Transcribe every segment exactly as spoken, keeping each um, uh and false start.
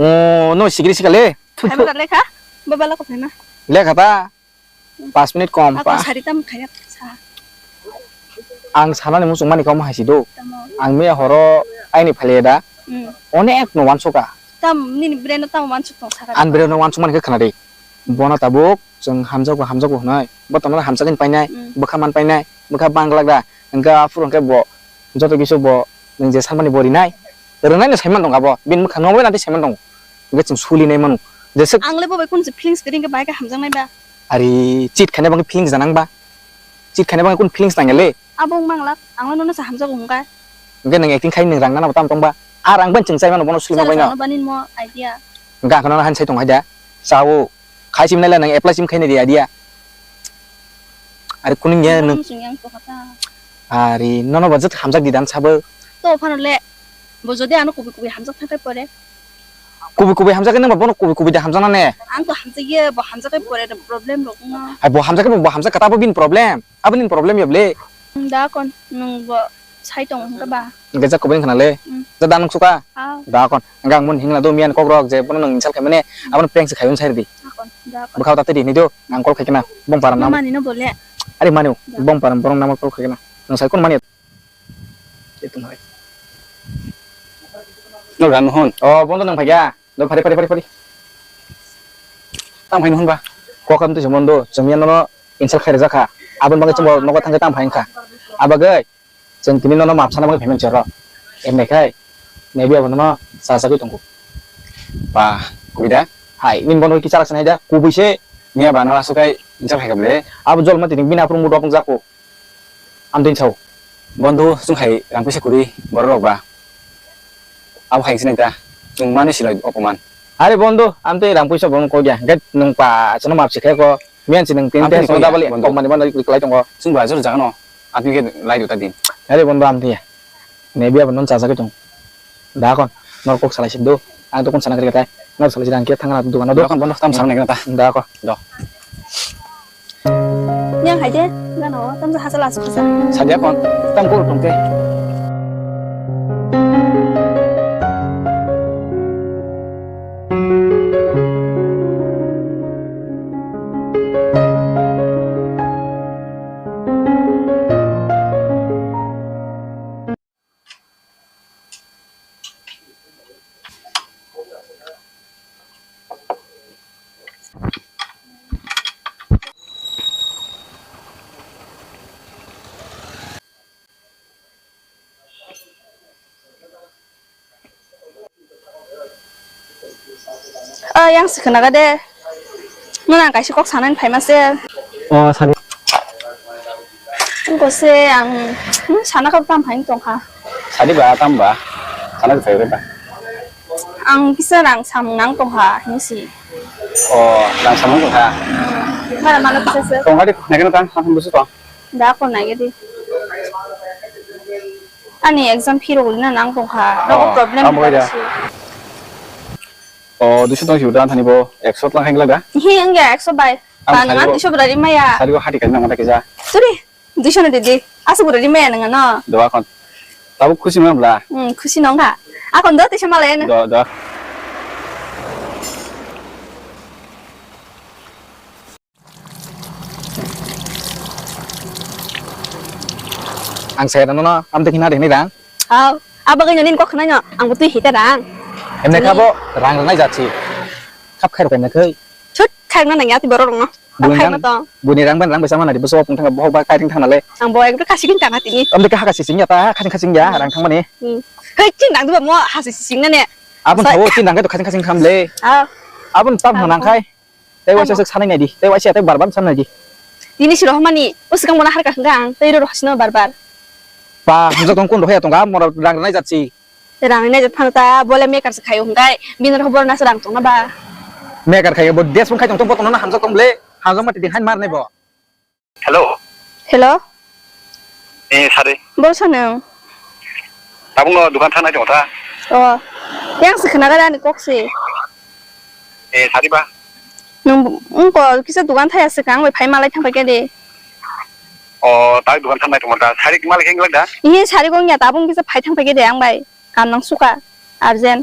Oh, no, sikiri sikale. Phaima da lekha? Baba lako phaima. Lekha ta? Pas minute kom pa. Ako sari tam khaya sa. Ang sanani muchung mani kom haisi do. Tamo. Ang miya horo aini phale da. Hmm. Onek no wansuka. Tam nini brand tam wansuk tong saka. An brand no wansuk mani khe khna de. Bono tabuk chwng hamjago, hamjago hwnwi. Bo tongmani hamjagwi painai, hmm, bwkha man painai, bwkha bang glak da. Hwnkhe aphuru hwnkhe bo joto kisu bo nwng je sanmani bo rinai. Rwnai no saiman tongo abo. Bini bwkha no bai nadi saiman tongo. Hwnkhe chwng suli nai mano. Jeswk ang le bo bai kun feelings kwrwi hwnkhe bai khe hamjak nai ba. Ari cheat khaina bagwi feelings da nang ba. Cheat khaina bagwi kun feelings nang ya le. Abo wng mang lak, ang le nono sa hamjago hwnkha. Hwnkhe nwng acting khai nwng rang nana bo tam tong ba. A rang bai chwng chai mano bono suli ma bai no. Chalo chalo bani mo idea. Hwnkhe ang kheno han sai tong hai da. Chao. Khai sim nai le nwng apply sim khai nai di idea. Ari kuning ya nwng. Ang sung yang to kha ta. Ari nono bo jat hamjak di dan sabo. To phano le. Bo jodi ano kubi kubi hamjak thang khai pore. Kubi kubi hamjak nang ba bono kubi kubi da hamjak na ne. Ang to hamjak ye bo hamjak khai pore problem rok no. Hai bo hamjak bo hamjak kata bo bin problem. Aboni problem ya ble. Da kon nwng bo sai tong hwnkhe ba. Hwnkhe jak kubui wngkha na le. Hmm. Ja da nwng suka? Ah. Da kon. Hwnkhe ang bono hingna do miyan kok rok je bono nwng insult khaimani abono prank se khaiwi sai rwdi. Da kon, da kon. Bwkha ta twi di hinwi do ang call khaikhe na bong param na. Mani no bole. Ari mani da. Bong param borok nama call khaikhe na. Nwng sai kon mani. Twi tong hai. No ran hon. Oh, bondo nwng phaikha. Do phari phari phari phari. Tang phai hwnba. Kokam twi somondo chwngya nono insult khairajak kha. Aboni bagwi chwngbo nogo thangkhe tang phai wngkha. Abagwi chwng tini nono map sana bagwi phaimani chero. Emne khai nebi abo nono chajagwi tongo. Ba, kubui da? Hai, nini bono ki chalak sanai da? Kubui se. Niya ba nono aswk khai insult khai kha ble. Abo jolma tini bini aphuru mudo pung jako. Amtwi sao. Bondhu, chwng hai rang puisa kwrwi borok rok ba. Abo hai sinai ta. Chwng mani silai opoman. Are bondhu, amtwi rang puisa borok kok ya. Get nwng pa chwngno map sikhai ko. Miyan si nwng tin ten so double ya, bondhu. Kok mani mani kwlai tongo. Chwng ba jor jaga no. Amtwi ke lai do ta din. Are bondhu amtwi ya. Nebi abo non chajagwi tong. Da kon, nor kok salai si do. Ang to kon sana kri katai. Nor salai si dang kia thang na dukan do. Da kon bono tam sang nai ta. Da kon. Do. Yang hai de, gano tam sa hasal asu sa. Sadia kon, tam ko tong te. O, yang si khwnaga de. Nwng ang kaisa kok sanani phaima se. O, sadi. Wngkha se ang, hmm, sana kha tam phai tongkha. Sadi ba, tam ba. Sana kha phai ba. Ang kisa rang samung nang tongkha, hinsi. O, rang samung tongkha. Hmm, mala mala kisa se. Tongkha di, naikhe tang, ang busu tong. Da kon naikhe di. Ani exam fee rok rina nang tongkha. Nogo problem amo bai da. O, duiso tong si udan thani bo ekso tlang khain glak da? Hi, wngya ekso bai. Ang ba nang sari bo, duiso bwrwi maya. Sari bo hati kain nang mata kisa. Suri, duiso no didi. Aswk bwrwi maya nang no. Doa kon. Tabuk khusi ma bla? Hmm, khusi nong kha. Akon do tisa malai no. Do, do. Ang saya nono, am twi hina de hinwi rang. Aw, abo gani nini kok khnaino, ang bo twi hita rang. Emne kha bo rang rwnai jat si. Khap khairok emne khai. Thut, khairokna nangya twi borok rokno. Khap khairokna tong. Buni rang ban rang bai sama nadi, boso pung thang bohok ba kairing thang nale. Ang bo ekdom kasi kin tang tini. Am de kha kasi sing ya ta, khasing khasing ya, rang thang mani. Hmm. Hei, chin rang duba mo hasi sing na ne. Abon thawo chin rang to khasing khasing kham le. Aw. Abon tam hwnang khai. Tei waisa swk sanai nai di. Tei waisa tei bar bar sanai di. Tini si rohmani, o swkang bono harka hwnkha ang, tei ro rohsino bar bar. Pa, hamjak tong kun rohya tong, mora rang rwnai jat si. Rang rwnai jat phano ta, bole mekar se khayo hwnkha, bini roh borna se rang tongna ba. Mekar khayo bo, des khai tong tong bo tongna hamjak tong ble, hamjak mati di hain mar nai bo. Hello. Hello. Eh, sari. Bol sa nwng? Tabukno dukan thangnai tongo ta. Oh. Yang se khna gara ni kok se. Eh, sari ba. Nwng wngko kisa dukan thaya se kang bai phai malai thang pai khe de. Oh, tai dukan thangnai tongo ta. Sari malai khe da? Ihi sari gong ya tabung kisa phai thang pai khe de ang bai. Kam nang suka, urgent.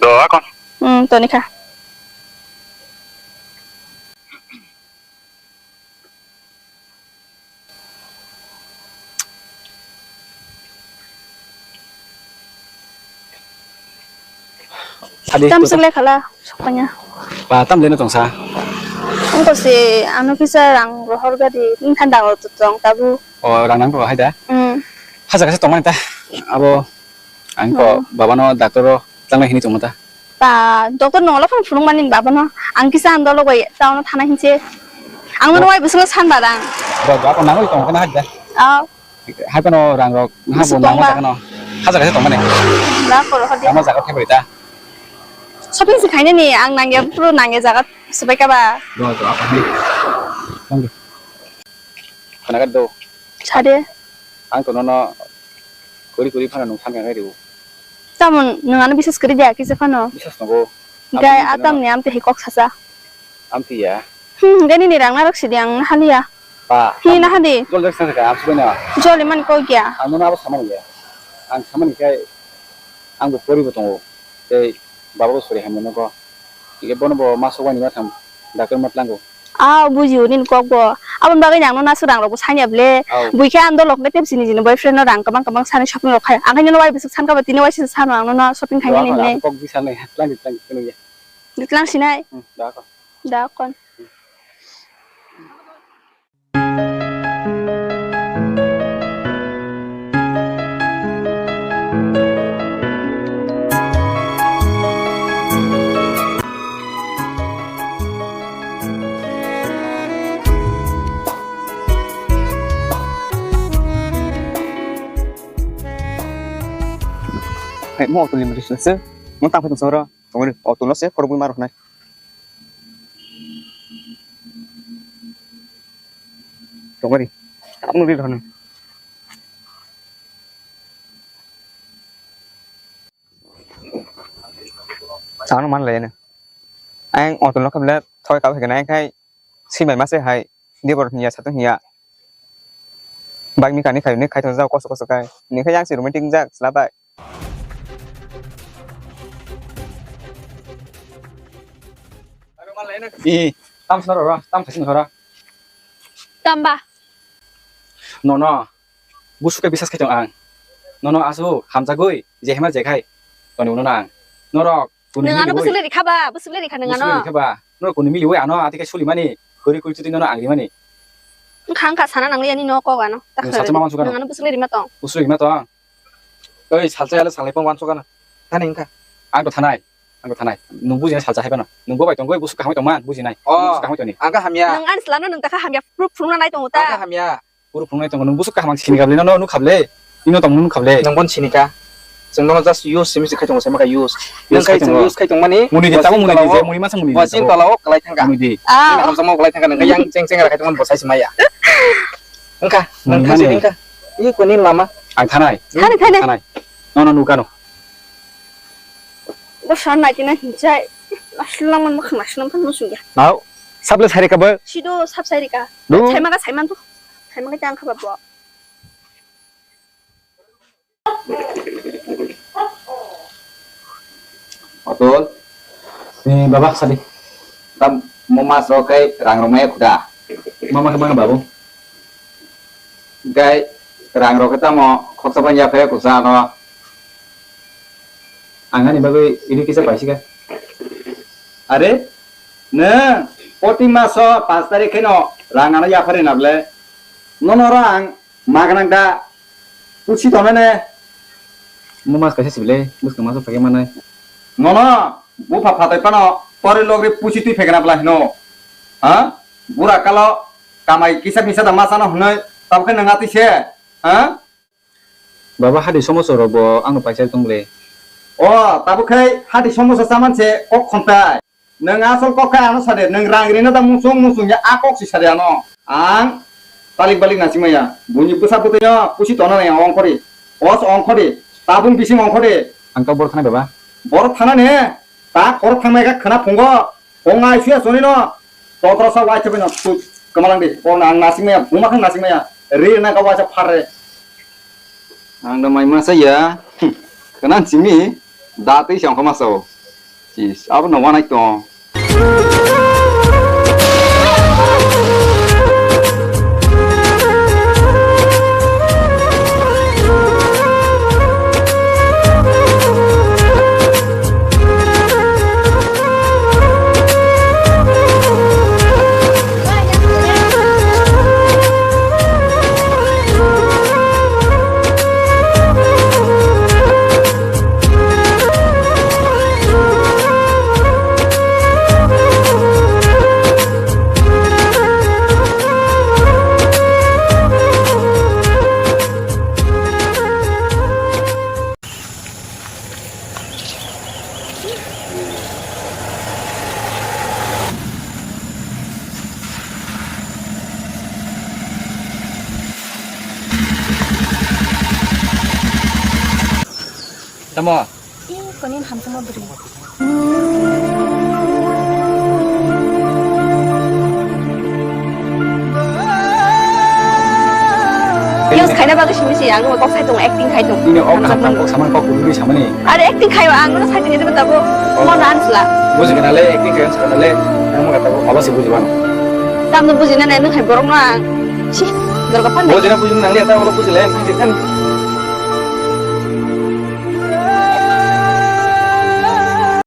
To akon. Hmm, toni kha. Tam swk le khala sokpanya. Ba tam le no tongsa. Ungko se ano kisa rang rohor gadi ning thanda o tong tabu. O rang nang to hai da. Hmm. Haja kasa tongmani ta. Abo ang ko baba no doctor o tlangnai hini tongma ta. Ba doctor no ola phang phunuk mani baba no ang kisa ang dolo bai ta ono thana hinse. Ang no wai bwswk san ba dang. Ba ba ko nang oi tong kana hai da. Oh. Hai kono rang rok ha bo nangma jaga no. Ha jaga se tongmani. Ba koro hodi. Nangma jaga khe bai ta. Shopping se khainani ang nangya puro nangya jaga swbai ka ba. Do do apa hai. Thank you. Khana ga do. Sade. Ang to nono kuri kuri phano nung thanka ngai riu. Tamon nung ano bisas kuri dia kisa phano. Bisas nogo. Gai atam ni amte hi kok sasa. Amte ya. Hmm, gani ni rang narok sidi ang haliya. Pa. Hi na hadi. Jol jak sangka am sibena. Jol iman ko gya. Ang nono abo samani ya. Ang samani kai ang bo pori bo tongo. Tei baba bo sori hamya nogo. Ike bono bo masuk wani matham doctor mat lango. Ah, buji uni kok bo. Abon bagwi nang no nasu rang rok bo sanya ble. Au. Bui khe ang dolok ne tep sini jini boyfriend no rang kabang kabang sani shopping rok khai. Ang khe no wai bisik san ka ba tini wai sisa sano ang no shopping khai ni ne. Kok bi sanai tlang tlang kunu ya. Ditlang sinai. Hmm, da ko. Da kon. Hai, mo auto limit se. Mo tang phai tong soro. Tongori, auto lo se, khorokbwi ma roknai. Tongori, tabuk nugri roknai. Chano man lai na. Ang auto lo kable thoi kabo hekena, ang khai simai ma se hai, dibor hiya, satung hiya. Bike mechanic khai ni khai thong jao koso koso khai. Ni khai yang si romantic jak sla bai. I, tam swnaro ro, tam khaising hora. Tamba. Nono, busuke bisas khai tong ang. Nono asu hamjagwi, je hema je khai. Toni uno nang. Norok, kuni Nang ano mili woi. Busuk le rikha ba, busuk le rikha nang Busuk ano. Rikha ba. Norok kuni mili woi ano, ati kai suli mani. Khuri khuri chutui nono ang rimani. Wngkha wngkha sana nang liya ni no kok ano. Nwng sacha ma wansuk ano. Nang ano busuk le rima tong. Busuk le rima tong. Oi, salsa yalo salai pon wansuk ano. Thani wngkha. Ang to thanai. Ang to thanai. Nwng bujinai salsa hai phano. Nwng bo bai tong goi busuk kaham tong man bujinai. Oh. Busuk kaham tong ni. Ang ka hamya. Nang ani slano nang ta kha hamya proof phunukna nai tongo ta. Ang ka hamya. Puro phunuknai tongo, nwng busuk kaham ang sini gablina, no, no khable. Ino tong, no khable. Nwng bon sini ka. Chwng nono just use simi se khai tongo, simi ka use. Use khai tongo. Nwng khai chwng use khai tongmani. Muni di tamo muni di, je muni masa muni di. Wasing tola o kalai thangka. Muni di. Ah. Nwng hamjakma kalai thangka, nwng yang cheng cheng ra khai tongmani bosai se maya. Wngkha, nwng khai se wngkha. I koni lama. Ang thanai. Thanai, thanai. Thanai. No, no, nukano. Bo san nai tina hinchai. Naslang man mokha naslang kan musung ya. Nau. Sable sari ka bo. Sido sab sari ka. Saima ka saiman tu. Saima ka jang kha ba bo. Atul. Ni baba sadi. Tam mo mas ro kai rang rong maya khuda. Mama khe mano babu. Gai rang rok tamo khoksa ban ya phaya kusa no. Ang ani bagwi ini kisa paisika. Are, nw poti maso pas tarik kheno rang ano yaphari nable. Nono rang magnang da pusi tonene. Mo mas kaisa sibile, bwskang maso phage manai. Nono bupha phatai pano pori logri pusi twi phegena bla hino. Ha? Bura kalo kamai kisa misa da masano hwnwi tabukhe nang atise. Ha? Baba hadi somoso rok bo ano paisa tong le. O, tabuk khai hadi somoso chaman se kok khontai. Nwng asol kok khai ano sade, nwng rang rino da musung musung ya a kok si sade ano. Ang talik balik nasi maya, bunyi bwsa bwtwi no pusi tona nai ongkhori. Os ongkhori, tabung bising ongkhori. Ang to bor thana baba. Bor thana ne, ta khor thangnai kha khana phungo. Ong ai suya soni no. Totro sa wai chabai no tu kamalang di. O nang nasing maya, buma khang nasing maya. Ri na ka wacha phare. Ang da mai masa ya. Kanan simi da tei sang khama sao. Sis, abo no wanai tong. Tamo? Ih, konin hamtama bwrwi. Use khaina bagwi simi se ang kok sai tongo, acting khai tongo. Nini o kaham kaham kok samani kok kubui samani. Are acting khaio ang no sai tini tabo. Oh. Mon ansla. Buji kana le acting khai sakana le. Ang mo kata ko pala si buji bano. Tamno buji na nai nung khai borok no ang. Si, dorga pan. Buji na buji nang le ta ko buji le. Kan.